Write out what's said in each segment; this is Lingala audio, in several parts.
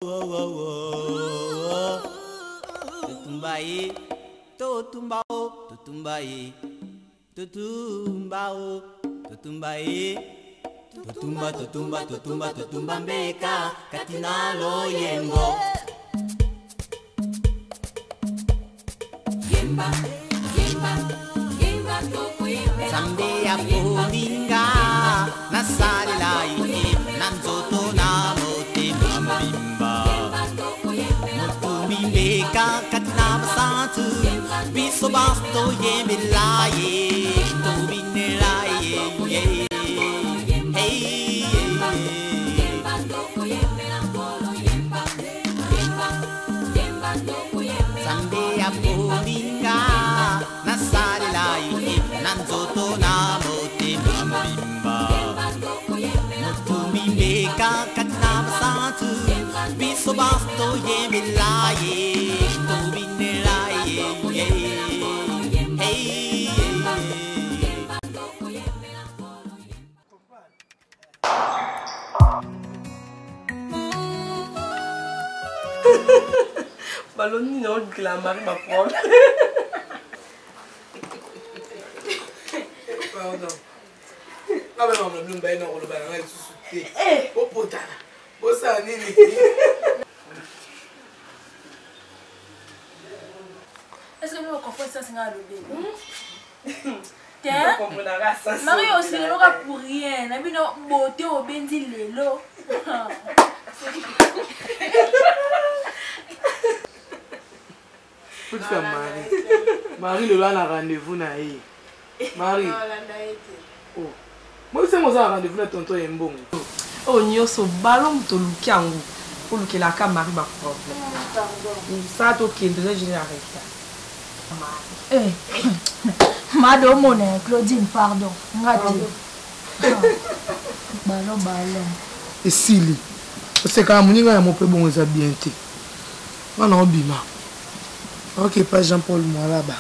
Oh, Totumba ye, totumba o, totumba ye, totumba o, totumba ye. Totumba, totumba, totumba, totumba mbeka katina loyembo. Yemba, yemba, yemba tokoyembela. Nzambe akolinga nasalela ye na nzoto na motema mobimba. Motumbi mbeka kati na basantu biso banso toyembela ye tobinela ye ye. Hey, Yemba tokoyembela nkolo yemba, yemba, yemba tokoyembela. Nzambe akolinga nasalela ye na nzoto na motema mobimba. Motumbi mbeka kati na basantu biso banso toyembela ye tobinela ye ye. Hey, Ballon nini olukela mari ba problème. Pardon. Nga bana mama bino baye na koloba na ngai lisusu te. Bopotana. Bosala nini? Est-ce que vous comprenez ça, c'est un te Comprenaka ça. Marie osiloloka pour rien na bino beauté obendi lelo. Kotisa Marie. Marie lelo ana rendez-vous na ye. Marie. Oh. Moi c'est moi rendez-vous na tonton Embongo. Oyo nyonso ballon moto oluki yango olukelaka mari ba problème sala tokende toza gene na retard. Eh, mado omona Claudine, pardon, nga te ballon ballon. Esili. Osekaka moninga ya mope bongo eza bien te. Nga na obima. Ok, pa Jean-Paul Mwalaba.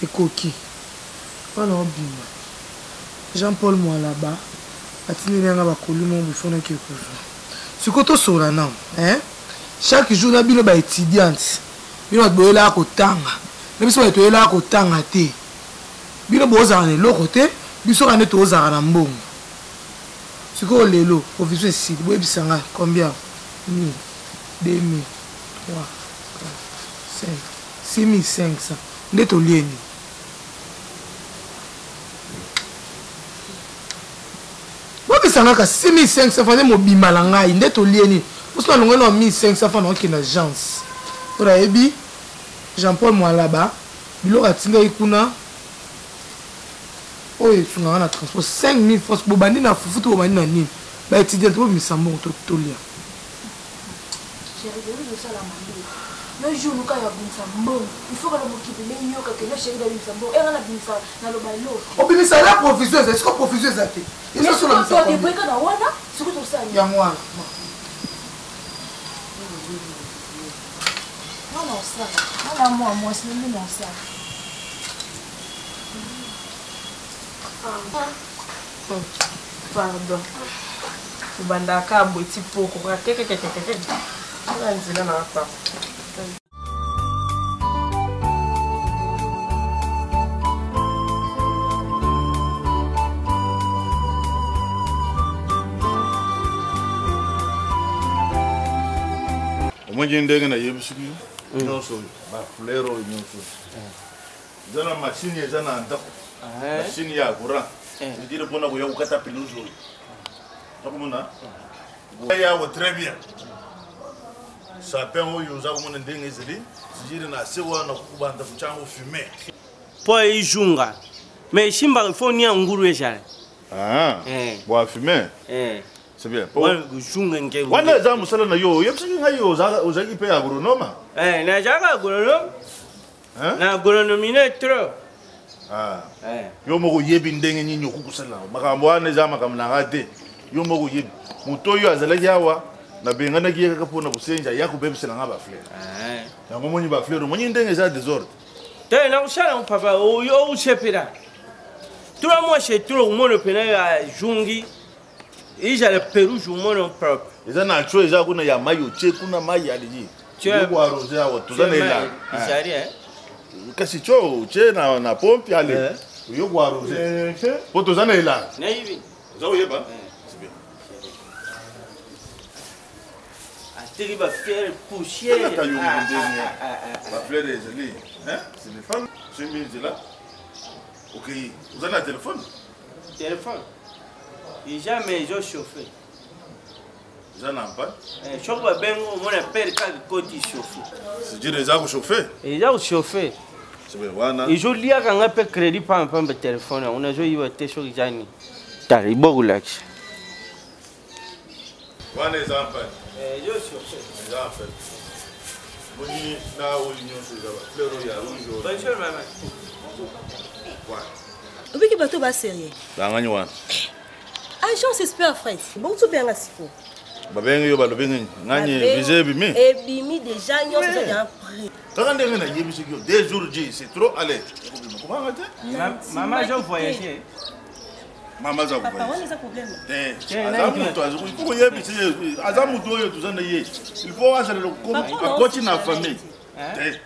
Ekoki. Nga na obima. Jean-Paul Mwalaba atindeli nga bakoli mo bifo nake kozwa. Sikoyo tosola nao, hein? Chaque jour na bino ba étudiantes, bino bato boyelaka kotanga. Na biso bato toyelaka kotanga te. Bino bozala na eloko te, biso kaka nde tozala na mbongo. Sikoyo lelo provision esili, boyebisa ngai combien? 1000, 2000, 3, 4, 5, 6500 nde tolie nini? Bobisa nga kasi 6500 francs nde mobimba na ngai nde tolie nini? Poso nalongoli na 1500 francs naokende agence mpo nayebi Jean-Paul Mwalaba biloko atindaki kuna oyo esungaka na transport 5000 francs. Bobandi na fufu to bobandi na nini? Ba étudiant bobimisa mbongo tolia. Chéri, oyo osala mabe yo jour luka ya bimisa mbongo, il faut kana mokili beyoka ke no chéri babimisa mbongo enga na bimisa naloba eloko. Obimisa la provision eza siko, provision eza te. Todebweka na wana soki tosala yango wana. Nga na osala nga na mwa mwasi nde na osala. Pardon, obandaka boye ti poko kaka kekekekeke na nzela na papa. Omoni ndenge nayebisiki yo nyonso oyo, bafleur oyo nyonso eza na machine, eza na ndako machine ya courant edire mpona koya kokata pelouse oyo. Oza komona yawo très bien sapin oyo, oza komona ndenge ezali zidire na se wana kobanda kotya yango fume. Mpo ejunga mais esimbaka, il faut nia ngulu ezala. Ah, bon, fume c'est bien. Junga nke. Wana eza mosala na yo. Oyebisaki ngai ozalaki mpe agronome. Nazalaka agronome na agronomie na trop. Yo moko oyebi ndenge nini okoki kosala makambo wana. Eza makambo na nga te, yo moko oyebi. Moto oyo azalaki awa, nabenganaki ye kaka mpona kosenja ya kobebisela nga bafleur. Yango omoni bafleur, omoni ndenge eza désordre. Te, nakosala ngo papa oyo osepela. 3 mois c'est trop. Omona pena ya jungi ezala pelouse, omona propre. Eza na tuyau eza kuna ya mai, otie kuna mai aliji. Koarrose awa, toza na elanga. Kasi tuyau otie na pompe, ale oyo koarrose po toza na elanga. Oza koyeba. Ateki bafleur poussière. Ata yo ndenge bafleur ezali, ce n'est pas somi nzela. Okei, oza na telefone? Telefone déjà, mais ezochauffe. Eza na mpa. Soki babengi, omona pere kaka ekoti chauffe. C'est-à-dire eza kochauffe? Eza kochauffe. Wana ezoliaka nga mpe crédit pambapamba. Telefone yango nazoyiba te. Soki eza nini, tala ibokolakisa. Wana eza mpa. Ezochauffe. Eza en fait moni na oyo nyonso eza bafleur oyo ya rouge oyo. Bonjour mama. Obiki bato basérieux. Bangani wana? Agence Expert Frais, bonso benga siko. Babengi yo, balobi nini? Ngani visa ebimi? Ebimi déjà, nyonso eza déjà prêt. Kaka ndenge nayebisiki yo, 2 jours ji, c'est trop. Ale, ekobima, kobanga te. Mama azo voyage. Mama aza. Papa, wana eza problème. Te, aza moto, il faut koyebisa ye. Aza moto oyo toza na ye, il faut azalela akoti na famille te.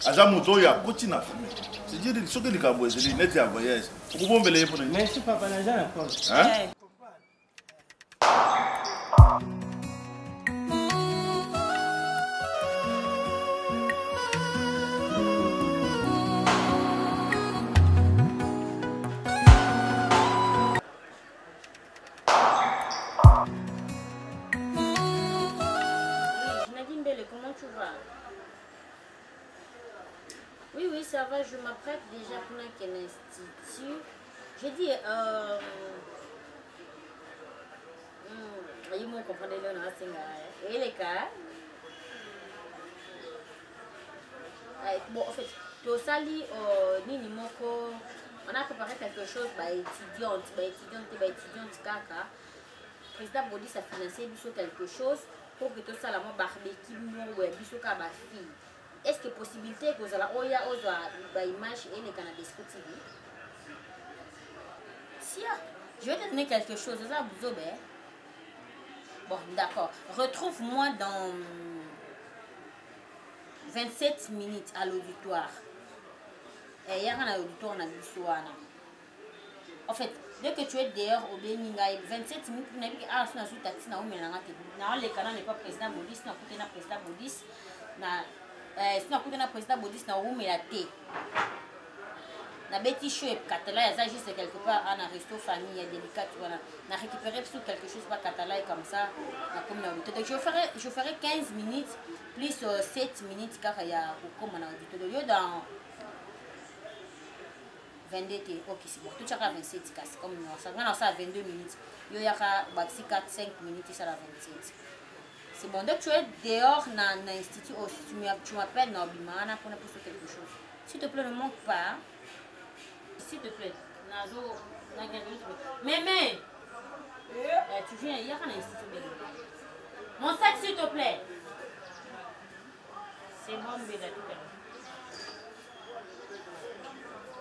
Aza moto oyo akoti na famille, c'est-à-dire soki likambo ezali neti ya voyage, okobombela ye mpona. Merci papa, naza na porte. Hein? Oui, Nadine Belle, comment tu vas? Oui, ça va, je m'apprête déjà pour un institut. J'ai dit, ils m'ont compris, et les cas. Bon, en fait, tosali nini moko, on a préparé quelque chose, bah, étudiante, bah, étudiante, bah, étudiante kaka. Président Bodis a financé biso quelque chose pour que tosala mwa barbecue moko ya biso kaka bafille. Est ce que possibilité ekozala oya ozwa baimage eleka na Desco TV? Tia, je vais te donner quelque chose. Eza buzobe. Bon, d'accord, retrouve moi dans 27 minutes à l'auditoire. Yaka na auditoire na biso wana. En fait, dès que tu es dehors, obengi ngai 27 minutes. Nayebi awa so nazwi taxi, naomela nanga te, naoleka nano epa président Bodis. Nakute na président Bodis na so nakute na président Bodis, naomela te. Nabeti show Katala, aza juste quelque part ana resto famille ya délicate wana. Na récupéré biso quelque chose pa Katala et comme ça nakomi na auditoire. Donc je ferai 15 minutes plus 7 minutes kaka ya kokóma na auditoire. Yo dans 22 te? Ok, c'est bon, totiaka 27 kasi. Comme nga na osala 22 minutes, yo yaka bakisi 4 5 minutes, esala 27. C'est bon. Donc tu es dehors na institut, oh, tu m'appelles na obima wana mpona poso quelque chose. S'il te plaît, ne manque pas, s'il te plaît. Nazo mémé, tu viens, yaka na institut. Bele mon sac, s'il te plaît. C'est bon mbela, tout à l'heure.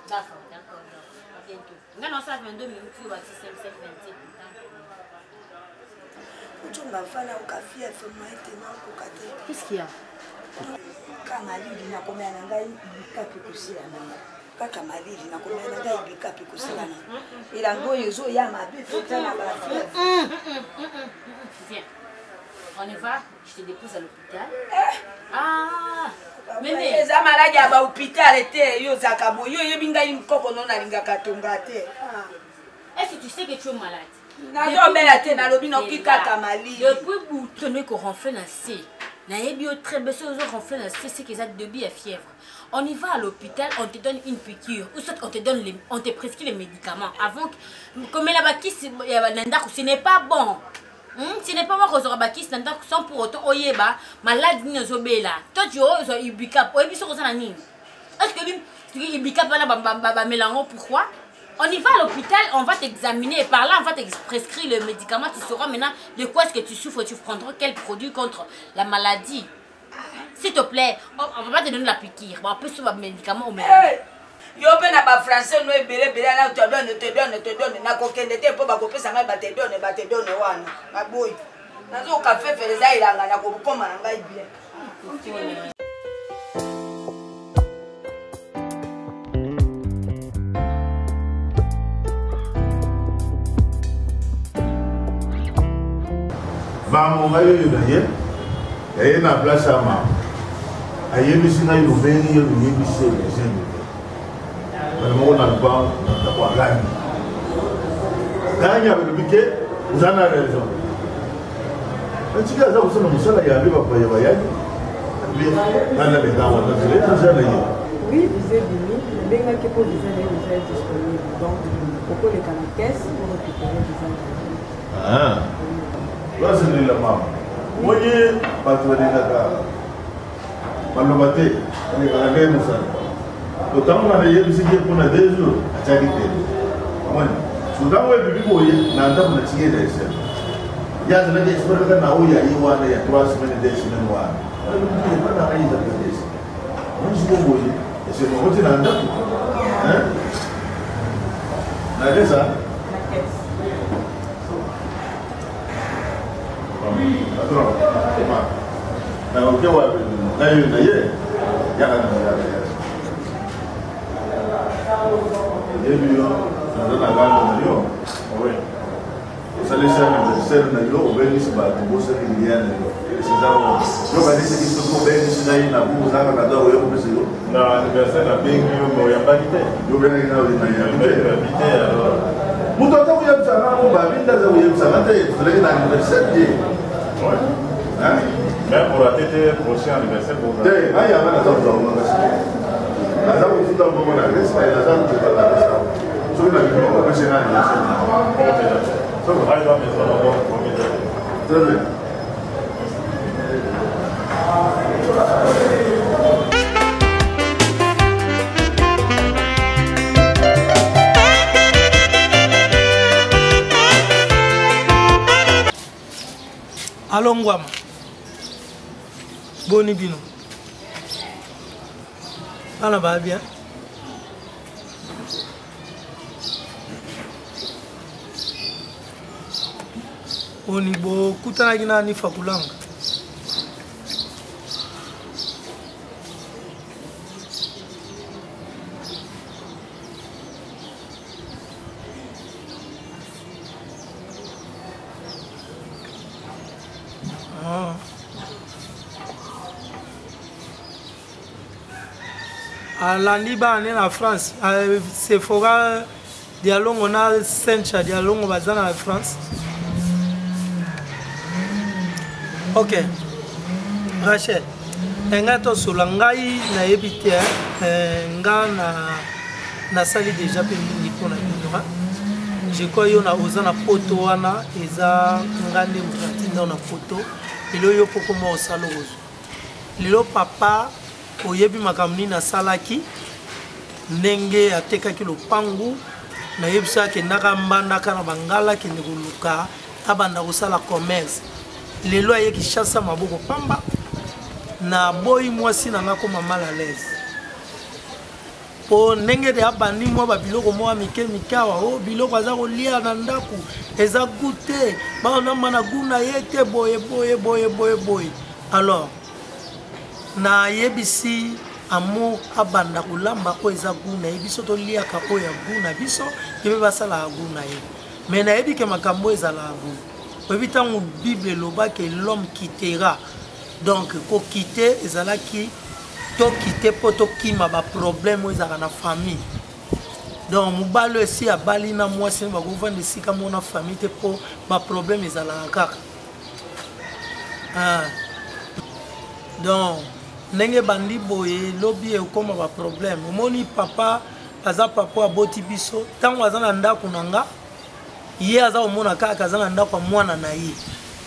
D'accord, d'accord, d'accord. À bientôt. Nga na osala 22 minutes, oyo bati 5 5 27. Ojonga fana oka fièvre, moyen te, naokoka te. Qu'est-ce qu'il y a? Ka malili, nakomela na ngai bikapi kosila nanga. Kaka malili, nakomela na ngai bikapi kosila na elango oyo ezoya mabe mpenza na bafièvre. Viens. On y va, je te dépose à l'hôpital. Ah, mémé. Eza maladi ya bahôpital te. Yo ozalaka boye, yo oyebi ngai nkoko no nalingaka tonga te. Est-ce que tu sais que tu es malade? Nazobela te, nalobi noki kaka malili. Depuis butu koronfle na se, nayebi yo très bien. Soki ozoronfle na se, c'est que eza début ya fièvre. On y va à l'hôpital, on te donne une piqûre ou soit on te donne les, on te prescrit les médicaments avant. Komela bakisi na ndako, ce n'est pas bon. Ce n'est pas moi kozwaka bakisi na ndako sans pour autant oyeba maladi nini ozobela. To tu ozwa ibicap, oyebi soki oza na nini? Est ce que soki ibicap wana bamela yango, pourquoi? On y va à l'hôpital, on va t'examiner et par là, on va te prescrire le médicament. Tu sauras maintenant de quoi est-ce que tu souffres, tu prendras quel produit contre la maladie. S'il te plaît, on ne va pas te donner la piqûre. Bon, en plus, sur le médicament, on met. Hey! Yo mpe na bafrançais no ebele ebele na te donne, te donne, te donne. Nakokende te mpo bakopesa ngai batedone batedone wana, baboyi. Nazoyoka fefele eza elanga na kokoma na ngai bien. Bango ngai oyo na ye yaye na place ya mama ayebisi ngai lobengi ye loyebisi ye lezembe bana moko na lupango na ndako agangi gangi alobi ke oza na raison atiki aza kosala mosala ya mpe bapaya bayaki nana benga wana nzela eza na ye. Oui, visa ebimi, nabengaki mpo visa na ye deja est disponible, donc okoleka na caisse pour récupérer visa na ye. Ah. Bazelela mama oye bato balingaka maloba te, alekaka nde mosala. Otango na nayebisaki ye mpona 2 jours, atiaki te. Omoni so ntango ebibi boye na ndako na tiki na esele ye azalaki expert kaka na oyo ya ye wana ya 3 semaine 2 semaine wana epana ngai ezalaka te. Omoni siko boye esele okoti na ndako na kesa patron nakoke wapi na yo na ye yaka na yaka yaka yebi yo naza na ngambo na yo osalisi anniversaire na yo, obengisi bato, bosali lia na yo. Eza yo kanisiki soki obengisi ngai na bu oza kaka do oyo kopesa yo na anniversaire. Nabengi yo me oyambaki te. Yo obengaki ngai oyabi te. Moto aza koyebisa nga ngo babinda aza koyebisa nga te tozalaki na anniversaire te. Mais orate te prochain anniversaire. Te, ngai yanga naza kozwa ngo makasi, naza kofuta mbongo na resta, naza kofuta na resta. Soki na bino kopesa nga anniversaire. Très bien. Alongwama boni bino bana baa bien? Boni bokutanaki na Anifa Kulanga? Ah. Alandi bana ne na France, Sephora Dialongo na Sencha Dialongo baza na France. Ok, Rachel, ngai tosola ngai nayebi te nga na nasali deja mpe mingi mpo na bino. Je crois yo na oza na poto wana, eza nga nde moto natinda na poto. Lelo yo mpo koma osala okozwa lelo papa oyebi makambo nini asalaki, ndenge atekaki lopangu. Nayebisa akendaka mbandaka na bangala, akende koluka abanda kosala commerce. Lelo aye Kinshasa maboko pamba. Naboyi mwasi na nga koma mal à l'aise mpo ndenge de abandi mwa babiloko mwa mike mike awa. O biloko aza kolia na ndako eza gu te, baonamba na gu na ye te, boye boye boye boye boye. Alors nayebisi Amour abanda kolamba oyo eza gu na ye, biso toliaka oyo ya gu na biso, ye mpe basalaka gu na ye. Mais nayebi ke makambo oyo ezalaka boye. Oyebi ntango Bible elobaki l'homme quittera, donc kokite ezalaki tokite mpo tokima baproblème oyo ezalaka na famille. Donc mobali oyo esi abali na mwasi bakovanda esika moko na famille te mpo baproblème ezalaka kaka. Ah. Donc ndenge bandi boye, lobi ekóma baproblème. Omoni papa aza papa aboti biso, ntango aza na ndako na nga, ye aza komona kaka aza na ndako ya mwana na ye,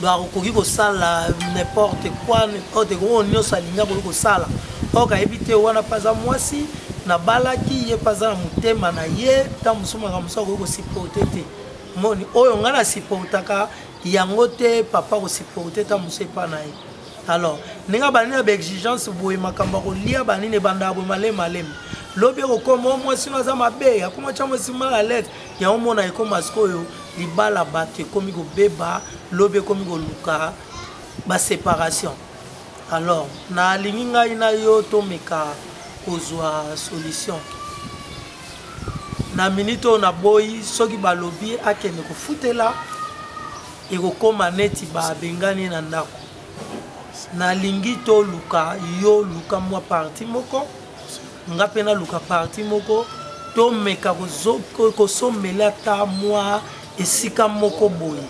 donc akoki kosala n'importe quoi, n'importe quoi, oyo nyonso alingi akoki kosala. Or ayebi te wana mpe aza mwasi nabalaki, ye mpe aza na motema na ye. Ntango mosusu makambo mosusu akoki kosupporte te. Moni oyo ngai nasupportaka yango te, papa kosupporte ntango mosusu epa na ye. Alors ndenge abandi na baexigence boye, makambo ya kolia banini ebandaka boye malemi malemi, lobi ekokoma o mwasi no aza mabe, akoma tya mwasi mal à l'aise. Yango mona ekoma sikoyo Libala bato ekomi kobeba, lobi ekomi koluka ba séparation. Alors, nalingi ngai na yo tomeka kozwa solution. Na minute oyo naboyi, soki balobi akende kofutela, ekokoma neti babengani ye na ndako. Nalingi toluka yo luka mwa parti moko, nga mpe naluka parti moko, tomeka kosomela ata mwa esika moko boye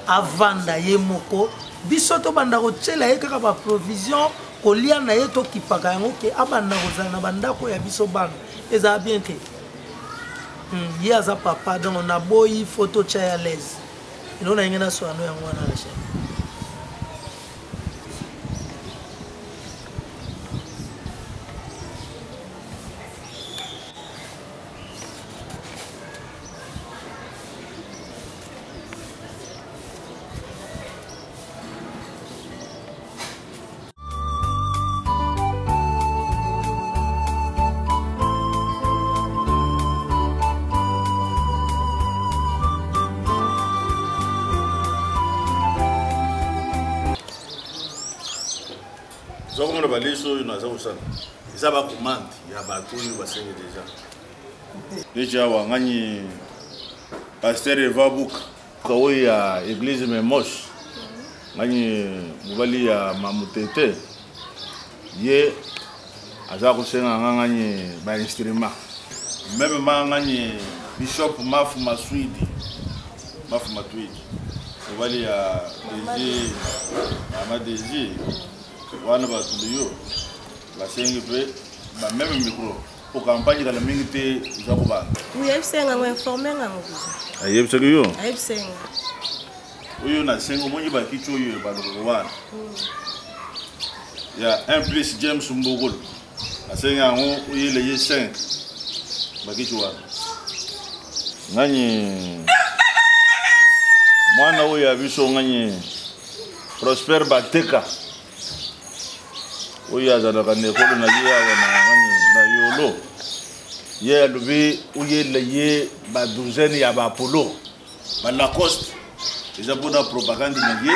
avanda ye moko, biso tobanda kotiela ye kaka ba provision, kolia na ye tokipaka yango ke abanda kozala na bandako ya biso bana, ezala bien te. Ye aza papa, donc naboyi fo totya ya l'aise. Eloko na yenge naswano yango wana, Rachel. Oza komona balesi oyo naza kosala eza bacommande ya bato oyo basengi deja neti awa ngani pasteur Eva Buka oyo ya église Memos, ngani mobali ya Mamutete, ye aza kosenga nga ngani ba instrument meme ma ngani bishop Mafu Maswidi, Mafu Matwidi mobali ya Désir, mama Désir wana bato yo basengi mpe ba meme micro po campagne kala mingi te eza kobanda. Oui, ayebisenga ngo, informe nga ngo déjà. Ayebisaki yo? Ayebisenga. Oyo nasengi, omoni bakiti oyo balokoko wana ya 1 plus James Mbokolo asengi yango, oyele ye 5 bakiti wana. Ngani mwana oyo ya biso ngani Prosper Bateka oyo azalaka na ekolo na ye awa na ngani na Yolo, ye alobi oyela ye ba douzaine ya ba polo ba Lacoste, eza mpona propagande na ye.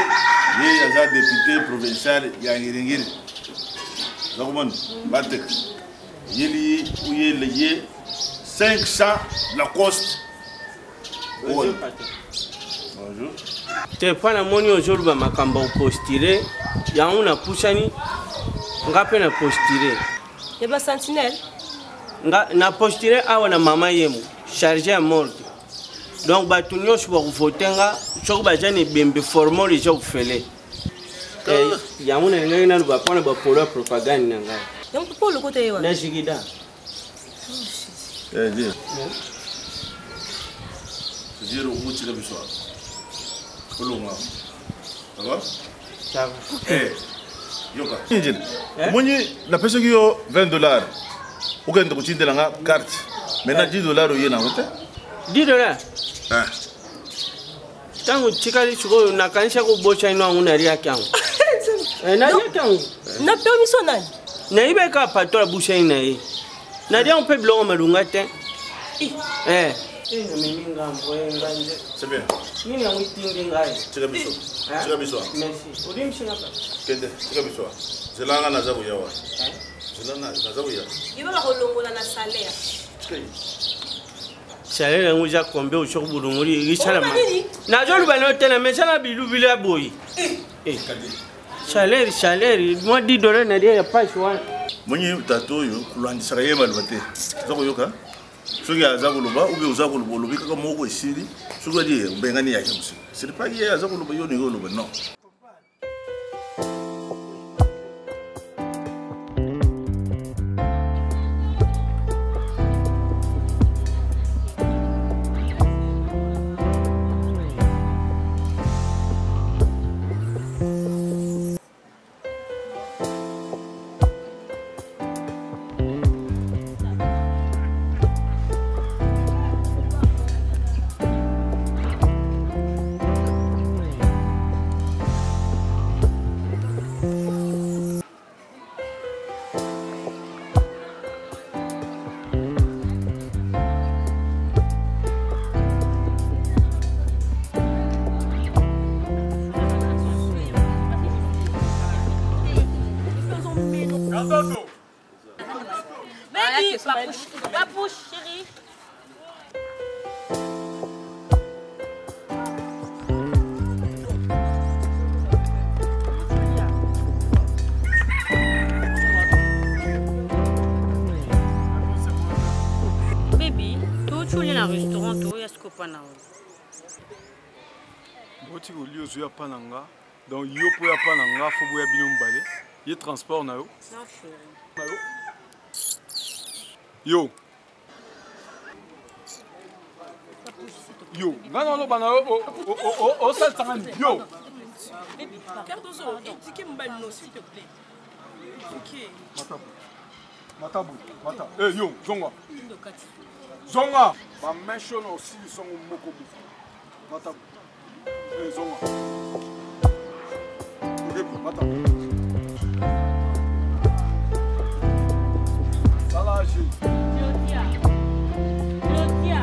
Ye aza député provincial ya Ngiringiri. Oza komona Bateka yeli oyela ye 500 Lacoste. Bonjour. Bonjour. Te mpo namoni ozoluba makambo ya kopostule yango, napusani nga mpe na postule. Ya ba sentinelle. Nga na postule awa na mama yemo charge ya morgue, donc bato nyonso bakovote nga soki baza na ebembe, formol eza ofele. Yango nalingaki naloba mpona bapolo ya propagande na ngai. Donc mpo olokota ye wana? Na jigida. Eh, dire. Dire okutika biso awa. Olonga. Ça va? Ça va. Eh, yoka. Njini. Omoni napesaki yo 20 dollars. Okende kotindela nga carte. Maintenant 10 dollars oye nango te. 10 dollars? Ah. Ntango tikali sikoyo nakanisa kobosani yango, naliaki yango. Naliaki yango. Na permission nani? Nayebi kaka pato abusani na ye, nalia yango mpe biloko malunga te. Eh. Namemi ngambo ngai nde. C'est bien. Nini yango etindi ngai? Tika biso. Tika biso. Merci, olimbisi nga. Kende, tika biso. Zela nga naza koya wa. Zela nga naza koya. Yo bakolongola na salaire. Tika ye. Salaire yango eza combien? Osoki bolongoli esalama. Oloba nini? Nazoloba nayo te na mesana bilubili ya boye. Eh, salaire mwa 10 dollars nalia ya pasi wana. Moni tata oyo kolandisaka ye maloba te. Oza koyoka soki aza koloba ou bien oza koloba, olobi kaka moko esili. Soki adi obengani yake mosika, ce n'est pas ye aza koloba, yo olingi oloba non. Baby, papouche, papouche, chérie. Baby, tootuli na restaurant toya sikopa na yo. Boti kolia ozoya pa na nga donc yo mpo ya pa na nga fo boya bino mibale ye transport na yo yo yo nga naloba na yo osalisanga nini yo Cardozo, éduquez mobali no, s'il te plaît. Éduquez. Matabu, mata. Eh yo, zonga. Zonga. Ba mesho na osilisa ngo moko moko. Matabu. Eh zonga. Okebi, mata. Sala age. Claudia. Claudia.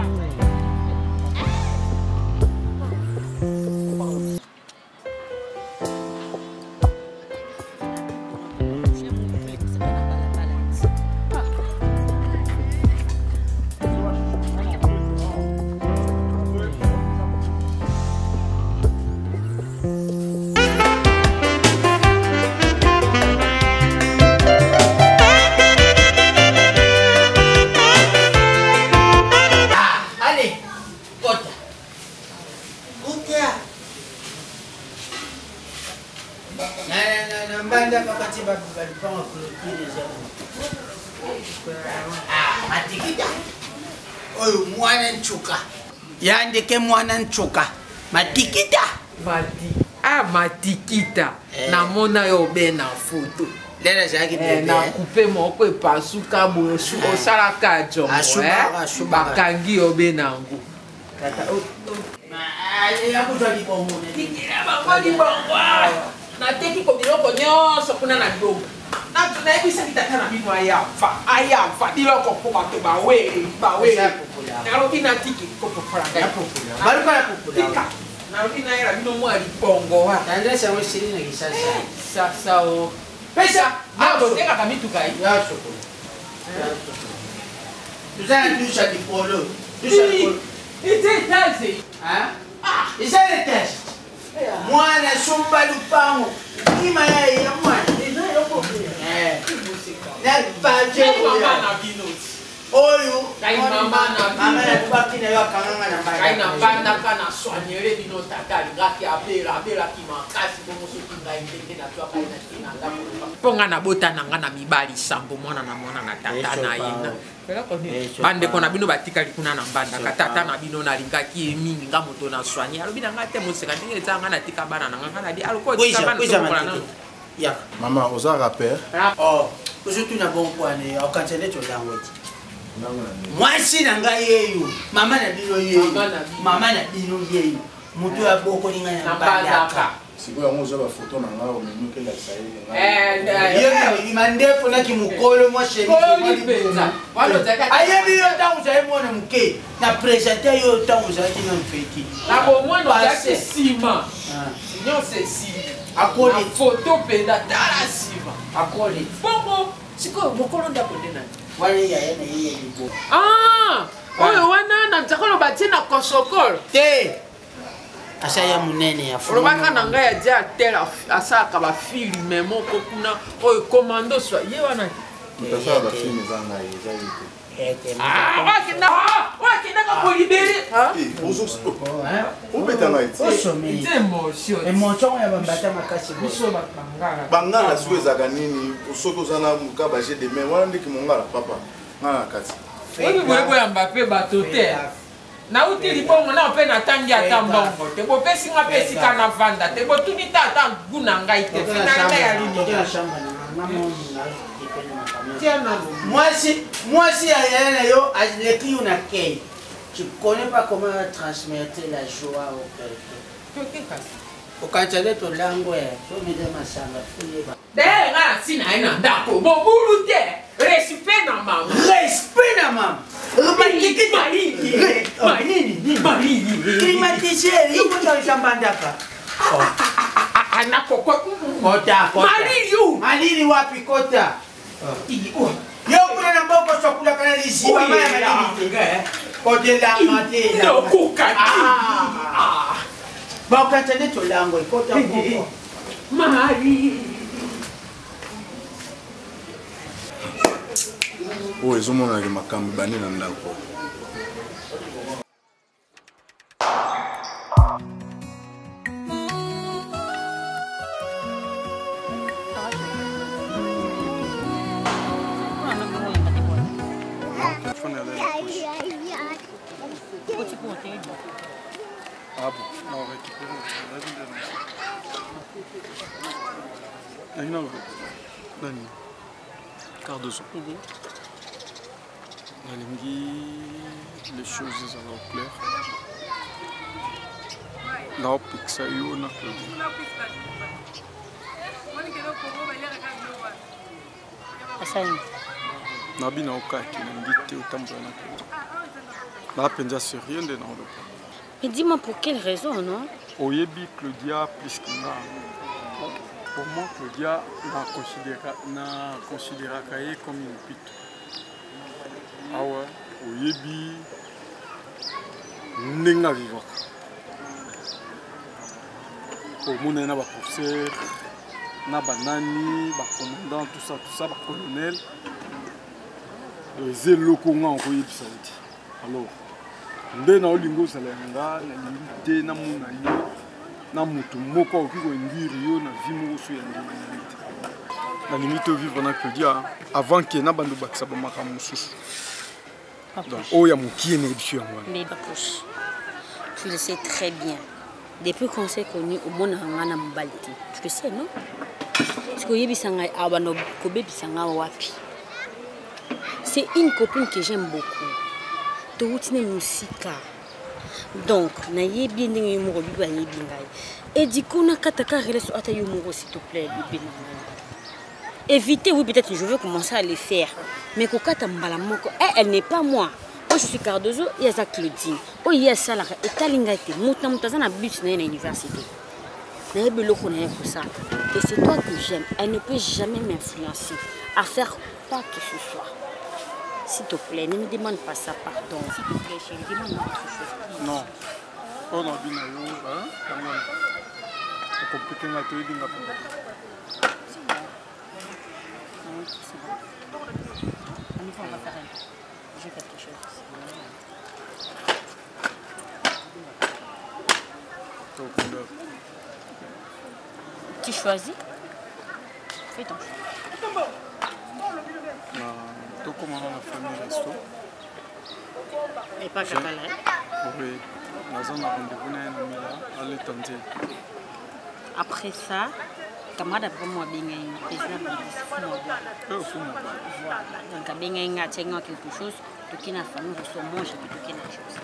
Allez, kota. Kota. Na na na mbanda pakati ba ba lupango clôture eza. Ah, matikita. Oyo mwana nchuka. Ya ndeke mwana nchuka. Matikita. Mati ah matikita eh. Namona yo obe na foto nde nazalaki eh, na coupe moko epasuka boye osalaka jongo eh? Bakangi yo be nango bango libongo nateki ko biloko nyonso kuna na libongo nayebisaki tata na bino ayafa ayafa biloko mpo bato baweli baweli nalobi natiki kopopola ngai tika nalobi nayela bino mwa libongo wa sasa o pesa botekaka mituka ye toza na tusha likolo. Eza etage. Eza etage. Mwana somba lupango kima ya ya mwana na bino oyo mama nalobaki na yo akanganga na ngai navandaka na soignere bino. Tata alingaki abela, abelaki makasi bongo. Soki ngai ndenge nazwaka ye na ntina ndako mpo ngai nabota na ngai na mibali sambo, mwana na mwana na tata na ye. Bandeko na bino batikali kuna na mbandaka. Tata na bino nalingaki ye mingi, nga moto na soigne. Alobi na ngai te, moseka ndenge eza ngai natika bana na ngai. Ngai nabi aloko otika bana tokokola nano. Mama, oza rapper? Oh, ozotuna bonkwane okanisa neti olango ti mwasi na ngai yeyo, mama na bino yeyo, mama na bino yeyo, moto ya bokoli ngai na mbandaka. Sikoyo yango oza bafoto na ngai omemi okelakisa ye? Ye mandefu naki mokolo mwa ayebi yo ntango ozali mwana moke na présente yo ntango ozalaki na mfeti. Na bomwana ozalaki nsima nyonso esili. Akoli foto mpenza, tala nsima. Akoli. Bongo sikoyo mokolo ndako nde nani? Wana yaya na ye ya libo. Oyo wana na nzakolo batie na kosokolo. Te, asa ya monene ya. Olobaka na ngai ya dia tel asalaka bafilme moko kuna oyo commando swa ye wana. Moto asala bafilme eza ngai, eza ye te. Oyo akendaka kolibere. Obeta ngai. Émotion ya bambata makasi. Biso bato bangala. Bangala sikoyo ezalaka nini? Soki oza na moka baje de main wana ndeki mongala papa nga na kati. Oyebi boye boyamba mpe bato te. Nauti libongo na mpe natangi ata mbongo te, bopesi nga mpe esika navanda te, botuni te ata gu na ngai te. Finalema ya nini? Mwasi mwasi ya yaya na yo aleki yo na kei. Tu connais pas comment transmettre la joie au quelqu'un. Okanisa nde tolango ya somide masanga fuyeba. D'ailleurs nga na ntina ye na ndako mobulu te, respect na mama. Respect na mama. Climatiseur yokotaisa mbandaka. Anakoko. Kota. Malili. Malili wapi? Kota. Yo kuna na mboko sokulaka na liziba ma ya malili te. Kotelanga te. Nokoka te. Bakata nde tolango ekota mboko. Marie. Oyo ezomonanaki makambo ebandi na ndako. Ah bon, non, récupéré. Nani nani Cardozo. Nalingi les choses ezala au clair. Naopekisa yo na Claudie. Asali. Nabi na okaki nalingi te otambola na Claudie. Na mpenza sérieux nde naoloba. Mais dis-moi pour quelle raison, non? Oyebi Claudia plus que nga. Pour moi, Claudia, na considéra, na considéraka ye comme une pute. Awa, oyebi ndenge avivaka. Omona ye na ba professeur, na banani, ba commandant, tout ça, tout ça, ba colonel. Donc, eza eloko nga okoyebisa yo te. Alors, nde na olingi ozala ya nga, nalingi te namona yo na moto moko akoki koinduire yo na vie moko so ya ndenge ndenge te. Nalingi te ovivre na Claudia avant ke na bando bakisa bamakambo mosusu. Donc, oyo ya mokie na yebiso yango wana. Mais Papouche, tu le sais très bien. Depuis qu'on s'est connu, omonaka nga na mobali te. Tu le sais, non? Parce que oyebisa ngai awa bando kobebisa nga wapi? C'est une copine que j'aime beaucoup. Towuti na mosika. Donc, nayebi ye ndenge yo moko bibi ayebi ngai. Et du coup, nakataka relation ata yo moko s'il te plaît, bébé na ngai. Éviter, oui, peut-être je veux commencer à le faire. Mais kokata mbala moko, eh, elle n'est pas moi. Moi, je suis Cardozo et aza Claudine. Oyo ye asalaka etali ngai te. Moto na moto aza na but na ye na université. Nayebi eloko na ye kosala. Et c'est toi que j'aime. Elle ne peut jamais m'influencer à faire quoi que ce soit. S'il te plaît, ne me demande pas ça, pardon. S'il te plaît, chérie, demande-moi autre chose. Please. Non. Oyo na bino yo, hein? Yango wana. Okomplike nga toyebi nga mpenza. C'est bon. Oui, c'est bon. On y va, on va faire un peu. J'ai quelque chose. Tu choisis? Fais ton choix. Tokóma na famille resto. Et pas kaka là. Oui, naza na rendez-vous na ye na mila aleta nzela. Après ça, camarade après moi abengai nga président Fumu Voilà. Donc abengai nga atie nga quelque chose, toke na famille resto mange et puis toke na chose.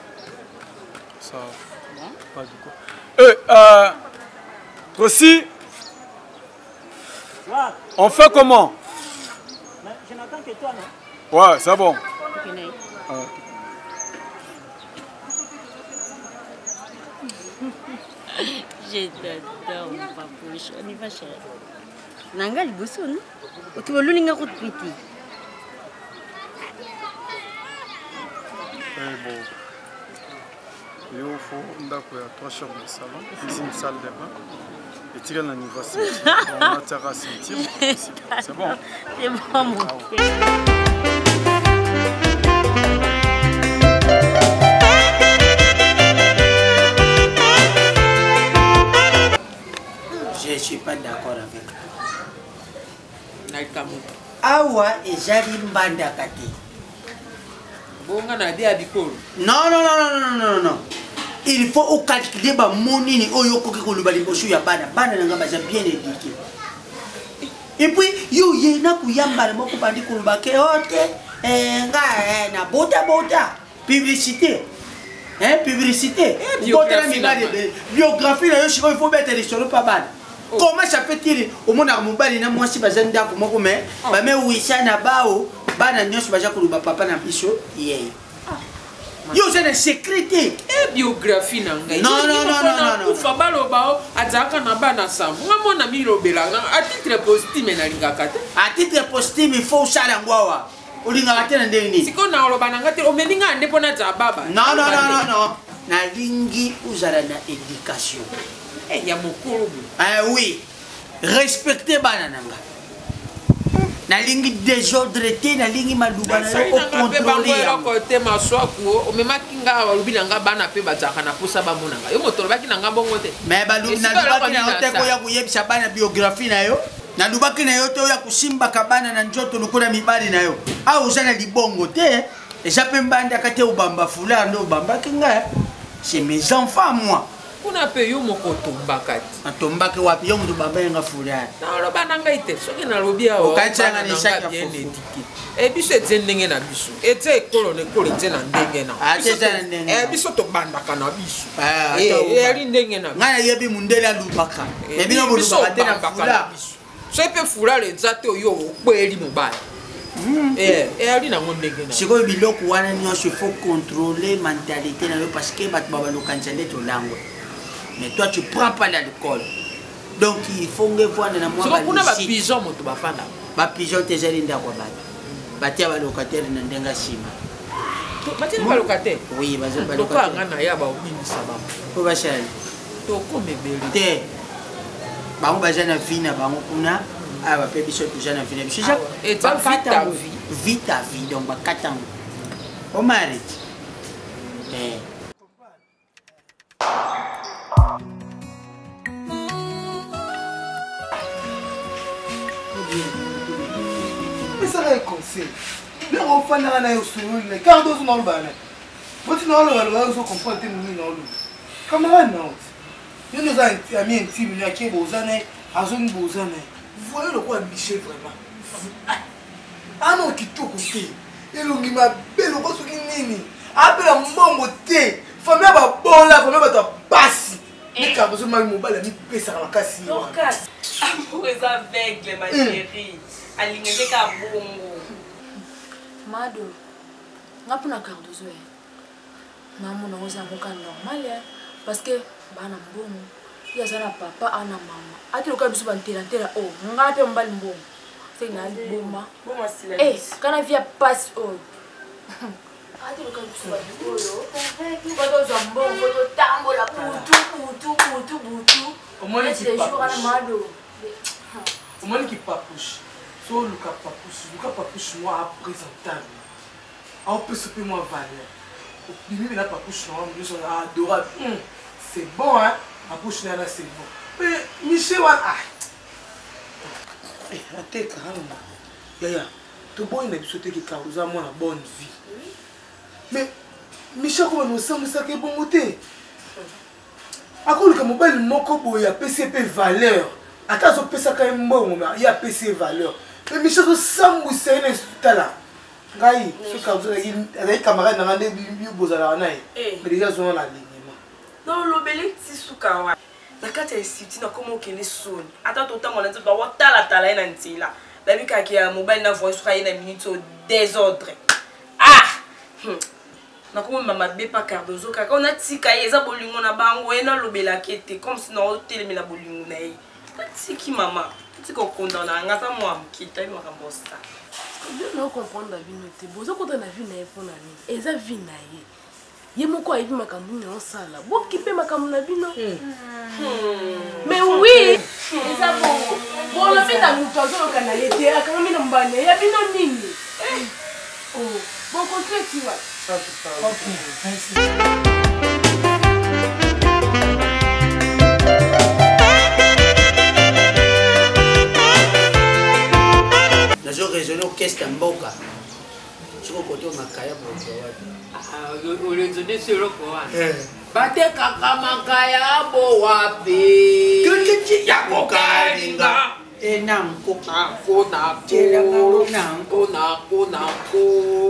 Ça bon? Pas du quoi. Eh, Tracy, on fait comment? Mais je n'attends que toi, non? Ouais, c'est bon. Ouais. Je t'adore, mon papouche. On y va, chérie. Nanga liboso, non? Oki bololi nga kutu pe te. Eh bon. Yo fo ndako ya 3 chambres de salon, cuisine, salle de bain. Etikali na niveau ceinture. On atiaka ceinture. C'est bon. C'est bon, mon cœur. Je suis pas d'accord avec toi. Na likambo. Awa ezali mbandaka te. Bonga na bia bikolo. Non, non, non, non, non, non, non. Il faut ocalculer ba monini oyo okoki koloba liboso ya bana. Bana na nga baza bien éduqué. Et puis yo ye na kuyamba moko bandi koloba ke oh te eh, nga eh, na bota bota publicité. Hein, publicité. Eh, Bota na biographie mibali na ebele. Biographie na yo sikoyo il faut beta lisolo pa bana. Comment ça peut-il omonaka mobali na mwasi baza ndako moko mais bamewisa na bao bana nyonso baza koloba papa na biso yeye. Yo oza na secret te. E biographie na ngai. Non, non, non, non, non, Kufa baloba o azalaka na bana sambo. Nga mona milobela na à titre posthume nalingaka te. À titre posthume il faut osala yango awa. Olingaka te na ndenge nini? Sikoyo nakoloba na nga te omemi nga nde mpo nazala baba. Non, non, non, non, non. Nalingi ozala na éducation. Eh, ya mokolo boye. Ah oui. Respecte bana na nga. Nalingi désordre te, nalingi maluba na yo ocontrôle yango. Eloko te maswaku omemaki nga olobi na nga bana mpe bazalaka na mposa bamona nga yo moto olobaki na nga bongo te. Mais nalobaki na yo te koya koyebisa bana biographie na yo. Nalobaki na yo te oya kosimbaka bana na nzoto lokola mibali na yo. Awa oza na libongo te, eza mpe mbandaka te obamba foulard nde obambaki nga. C'est mes enfants moi. Kuna mpe yo moko otombaka te. Natombaki wapi? Yo moto obamba nga foulard. Naloba na ngai te soki nalobi awa Okanisi yanga na esaki ya bien fufu. éduqué. E biso etie ndenge na biso, etie ekolo na ekolo, etie na ndenge na Ah, te eza na ndenge na. Eh, biso tobandaka na biso. Ah, Eh, ata oba. eyali ndenge na biso. Ngai nayebi mundele alubaka. Eh, Mais bino biso bolubaka te na obambaka na foulard. biso. Soki mpe foulard eza te oyo okweli mobali. Eh, eyali nango ndenge na. Sikoyo biloko wana nyonso il faut contrôler mentalité na yo parce que bato babalokanisa nde tolangwe. Mais toi tu prends pas l'alcool. Donc il faut nge vwanda na mwa Sikoyo kuna ba lucide. ba pigeon moto bafandaka. Ba pigeon te ezali ndako ya bato. Batia ba locataire na ndenge ya nsima. Batia ba locataire? Oui, baza ba Lokola locataire. nga na ya ba obimisa bango. Po basala. Tokoma ebele. Te. Bango baza na vie na bango kuna. Awa pe biso toza na vie na biso. Eza Bakata vie ta yango. vie. Vie ta vie donc bakata yango. Omari. Eh. Pesaka ye conseil ndenge ofandaka na ye osololi na ye kaka nde ozonga olobaka na ye boti na olobaloba ozo comprendre te monini na oloba camarade na oti yo nde oza ami intime no ake boza na ye azongi boza na ye voye lokola michel vraiment ano kitoko te elongi mabe lokola soki nini apela mbongo te famille ya babola famille ya bato ya pasi mikaka ozomaki mobali amipesaka makasi ye wana. Dorcas, amour eza aveugle ma chérie. Alingaki kaka bongo. Mado, nga mpona Cardozo ye. Namona oza yango ka normal ye parce que bana mbongo ye aza na papa ana mama ati lokola biso bantelantela oyo oh, nga mpe mobali mbongo se na liboma eh, kana vie ya pasi oyo ati lokola biso bato oyo po tozwa mbongo po totambola butu butu butu butu Omoni neti le jour wana kipapuche. mado Omoni kipapuche so oluka papuche luka papuche mwa apresentable aopesa mpe mwa valeur obimi mpena papuche na wana nyonso adorable. C'est bon hein papuche na yana c'est bon mpe michel wana ah Eh, ateka alonga yaya toboyi na biso te keka oza mwana bonne vie mais michel akoma na osambwisaka ebongo te akoluka mobali moko boye apesi ye mpe valeur ata azopesaka ye mbongo ma ye apesi ye valeur mais michel azosambwisa ye na tala ngai soki azalaki camarade na ngai nde yo bozalaka na ye Eh. mais déjà azonga na alignement Nolobeli ti suka wana na kati ya institut nakoma okende soni ata totambola nzela bakotalatala ye na nzela babikaki ya mobali na voye soki aye na minute oyo désordre ah Nakomema mabe pa Cardozo kaka oyo natika ye eza bolingo na bango ye nalobelaka ete comme si naotelemela bolingo na ye natiki mama natika okondana nga aza mwa moke tayebi makambo osala Bino na comprendre bino te bozokota na vie na ye mpo na nini eza vie na ye ye moko ayebi makambo nini osala bokipe makambo na bino. Mais oui eza bongo bolobi na moto azoloka na ye te akangami na mbanda ya bino nini. Oh, bokontinue ti wapi? Ok, merci. Nazo raisonner orchestre ya mboka soki okoki makaya bozwa wapi? Oraisonne sur eloko wana batekaka makaya bo wapi ya kokalinga enanko nako nako nanko nako nako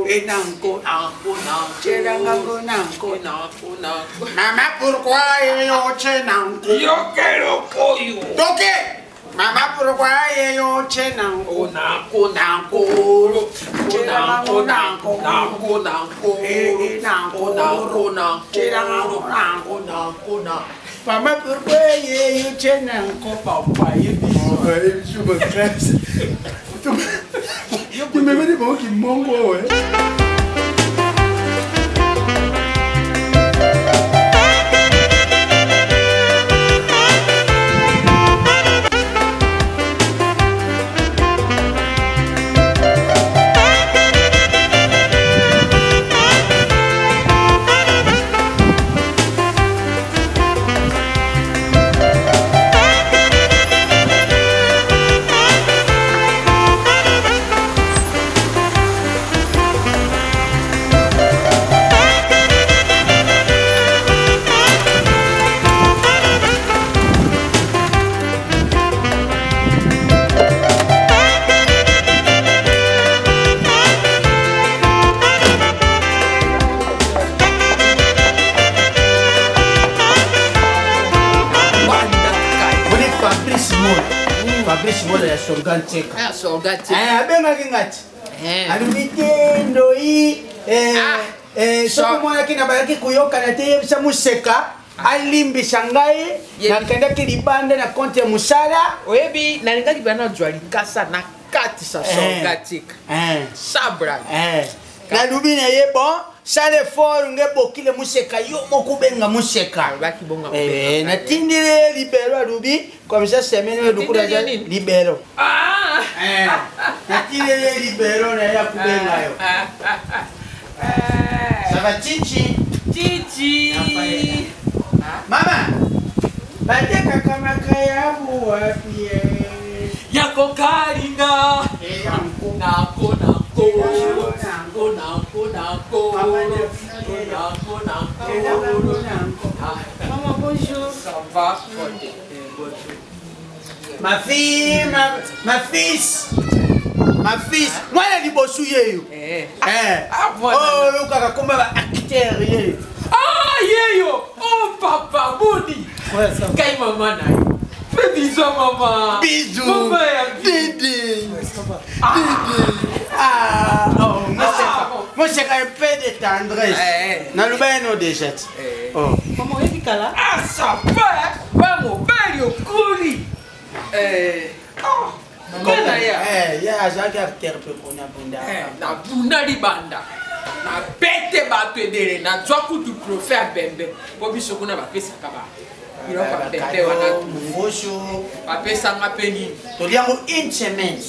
enanko nako nako Tchelangango nanko nako nako mama pourquoi yoche nanko yokeloko yo toke. Mama pourquoi ye yo tshena nko nanko nanko nanko nanko nanko nanko nanko nanko nanko nanko nanko nanko Mama pourquoi ye yo tshena nko papa ye biso baklasse tumemeli bango kimongo we Fabrice Mola Fabrice Mola ya Sorgan Tseka Sorgan Tseka abengaki nga ti alobi te ndoi soki omonaki na bayaki koyokana te yebisa moseka alimbisa ngai nakendaki libanda na konte ya mosala oyebi nalingaki bana nazwa likasa na katisa Sorgan Tseka sabra nalobi na ye bon sala effort nge bokile moseka yo moko obenga moseka natindeli ye libelo alobi comme ça semaine oyo lokola aza libelo natindeli ye libelo na ye akobenga yo ça va chichi chichi mama batekaka makayabu wapi ya kokalinga nako nako nako nako nako nako nako Maman, bonjour. Ça va? Ma fille, ma, ma fils, ma fils, mwana liboso yeyo. Eh. Oh, olukaka komba ba acteur yeyo. Ah, yeyo! Oh, papa, boni! Kai mama na yo. Fais bisous à maman. Bisous. Maman ya Didi. Didi. Ah, oh, moseka un peu de tendresse. Naloba ye no déjà ti. Oh. Maman, oyebi kala? Ah, ça va! Ba mobali okoli! Eh. Oh, mama na ya. Eh, ye azalaki acteur mpe kona bunda. Nabunda libanda. Nabete bato ebele nazwa kutu trophée ya bembe mpo biso kuna bapesaka ba biloko ya bembe wana mongoso bapesanga mpe nini toliango une semaine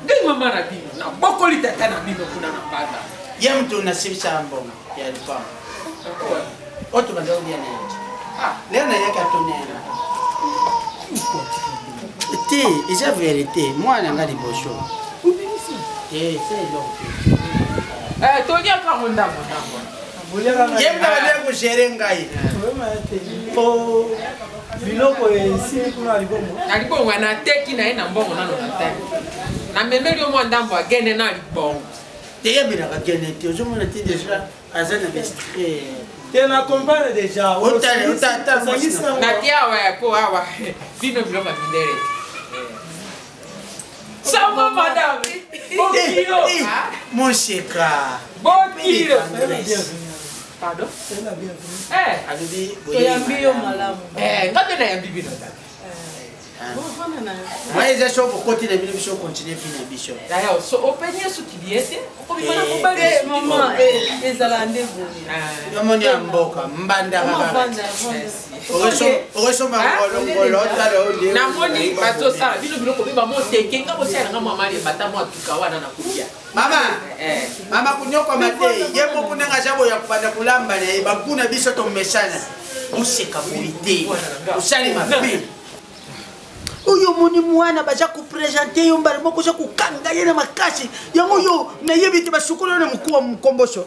ndenge mama na bino nabokoli tata na bino kuna na mbanda ye moto nasilisaka mbongo ya lupango oyo tobanda kolia na ye lelo nayaki atonela te eza verité mwana nga liboso te eza eloko te toliaka yango ndambo ndambo ye moto abandaki kogere ngai po biloko esili kuna na libongo na libongo nateki na ye na mbongo nano natali namemeli yo mwa ndambo agene na libongo teyebelaka gene te ozomona te deja aza na besprit te na comprendre deja natie awa po awa bino biloko ya mindele sama madame bokilo moseka bokilo pardon alobi toyambi yo malamu nga mpe nayambi bino tata mwa eza so bokoti na bino biso continue vi na biso openi esuki bie te mama ezala nde boye yomoni ya mboka mbandaka okosomba ngolongolo otala namoni bazosala bino biloko beba moteke nga bosalanga mwa malemba ata mwa tuka wana na kolia mama mama kunyokwama te ye moko ndenge aza boya kobanda kolamba na ye bankuna biso tomesana oseka boye te osali mabe oyo omoni mwana baza kopresente yo mbala moko oza kokanga ye na makasi yango yo nayebi te basukoli yo na mokuwa mokomboso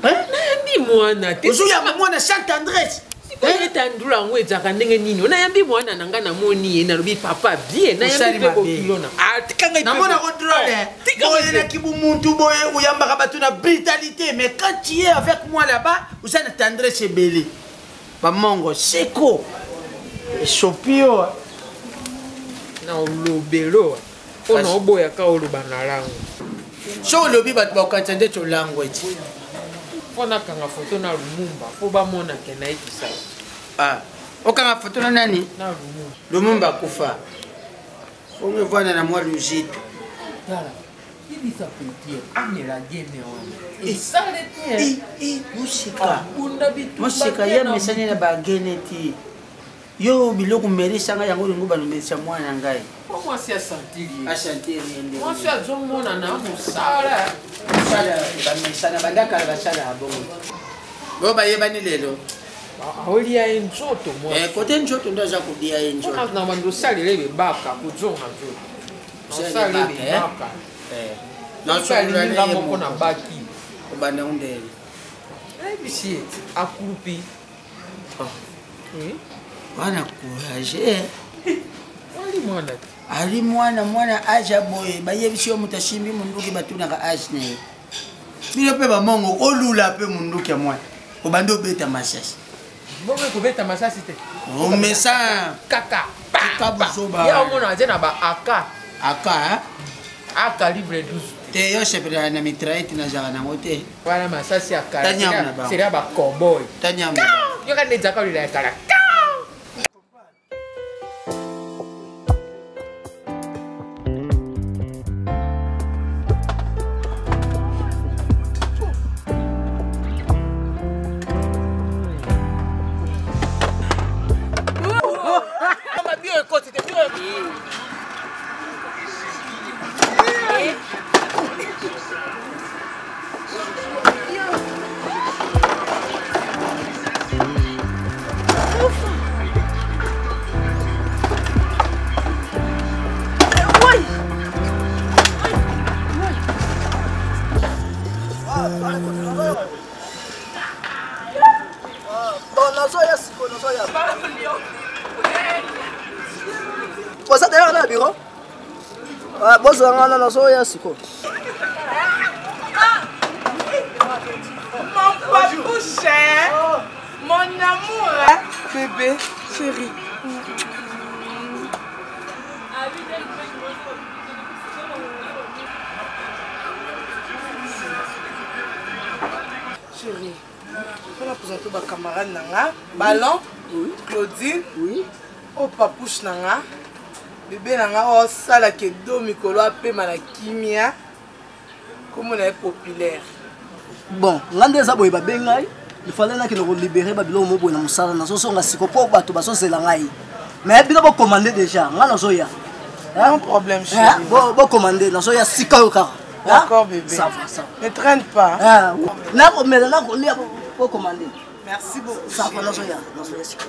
nayambi mwana te ozoyamba mwana saint andres etandula yango ezalaka ndenge nini nayambi mwana na ngai namoni ye nalobi papa bien nayambi mpe bokilo na namonako drole boye na kibumuntu boye oyambaka bato na brutalité mais quand tu es avec moi là-bas oza na tendresse ebele bamongo seko esopi yo. Na olobelo mpo na oboyaka oloba na lango. So olobi bato bakokanisa ndeti olangwe ti. Mpo nakanga foto na Lumumba mpo bamona ke nayebisa. Ah, okanga foto na nani? Na Lumumba. Lumumba akufa. Bongo evanda na mwa luzito. Tala, yebisa petit amela gene wana. Esale te. Mosika. Abunda bitumba. Mosika ye amesani na bagene ti. Yo biloko melisa ngai yango olingo balomelisa mwana na ngai. Po mwasi asantiri ye. Asantiri ye nde. Mwasi azomona na mosala. Mosala bamesana banda kala basalaka bongo. Bo bayebani lelo. Aolia ye nzoto mwasi. Eh, kote nzoto nde aza kolia ye nzoto. Na bando osalela ye bebaka kozonga nzoto. Osala ye bebaka. Eh. Nasalinga nga moko na baki. Obanda ngo ndele. Nayebisi ye akulupi. Wana courage. Ali mwana te. Ali mwana mwana age ya boye bayebisi yo moto asimbi monduki batunaka age na ye. Bino mpe bamongo olula mpe monduki ya mwana obandi obeta masasi. Bongo ekobeta masasi te. Omesa. Kaka. Tika buzoba. Ya omona aza na ba AK. AK. A calibre 12. Te yo sepelaka na mitraillette nazalaka nango te. Wana masasi ya kala. Tanyama na bango. Sera ba cowboy. Tanyama na bango. Yoka nde ezalaka olela ya kala. Nazoya sikoyo, nazoya. Boza deja na bureau? Bozwa nga wana, nazoya sikoyo. Mon papouche, mon amour, hein? Bébé, chéri. Chéri, mpona présente ba camarade na nga, Ballon, Claudine, oyo papouche na nga, bébé na nga oyo asalaka edo mikolo apema na kimia, komona ye populaire. Bon, nga nde eza boye babengi ngai, il fallait nakende kolibere babiloko mo boye na mosala, nazozonga siko mpo bato bazozela ngai. Mais bino bocommande déjà, nga nazoya. Non problème, chérie. Bocommande, nazoya sika oyo kaka. D'accord, bébé. Ça va, ça va. Ne traîne pas. Nakomela, nakolia, bocommande. Merci beaucoup. Ça va, nazoya, nazoya sika.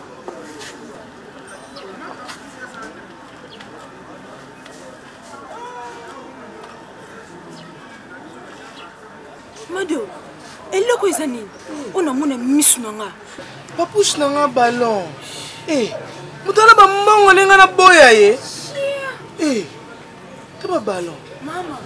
Mado, eloko eza nini? Oyo namona misu na nga. Papouche na nga ballon. Eh, moto wana bambongo ndenge naboya ye. Eh, to ba ballon. Mama.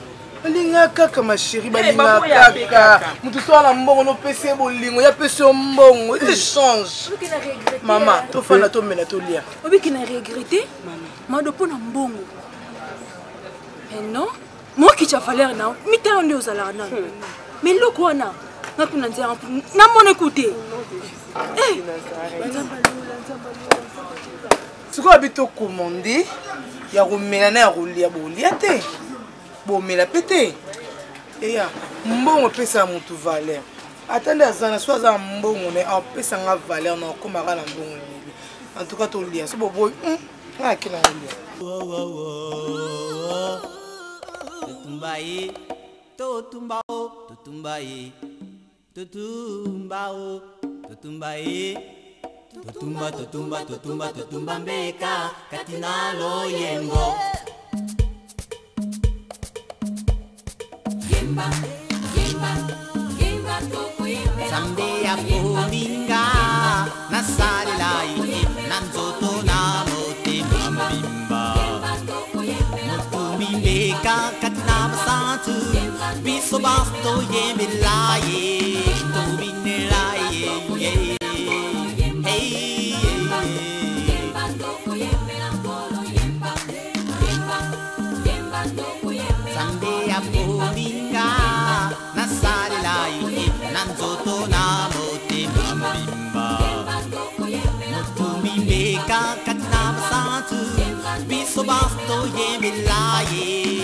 Balinga kaka ma chérie, balinga baboya pe kaka. kaka. Moto so ala mbongo nopesi ye bolingo, ya pesi yo mbongo, échange. Obiki na regrete. Mama, tofanda tomela tolia. Obiki na regrete? Mama. Mado mpo na mbongo. Mais non, mokitya valeur na yo, mitano nde ozalaka nano. Mais eloko wana, nga kuna nzela namona ekute. Eh, Nzambe alola, Nzambe alola, Nzambe alola. Sikoyo abi tokomande ya komela na ya kolia, bolia te, bomela mpe te. Eya mbongo epesaka motu valeur, ata nde aza na so aza na mbongo na apesa nga valeur na akomaka na mbongo ebele. En tout cas tolia so boboyi, nga ake na kolia. Totumba ye, totumba o, totumba ye, totumba o, totumba ye. Totumba, totumba, totumba, totumba mbeka kati na loyembo. Yemba, yemba, yemba tokoyembela. Nzambe ya kolinga nasalela ye na nzoto na motema mobimba. Motumbi mbeka kati na basantu, biso banso toyembela ye, tobinela ye, ye. Hey, hey, hey. Biso bastoyembela ye.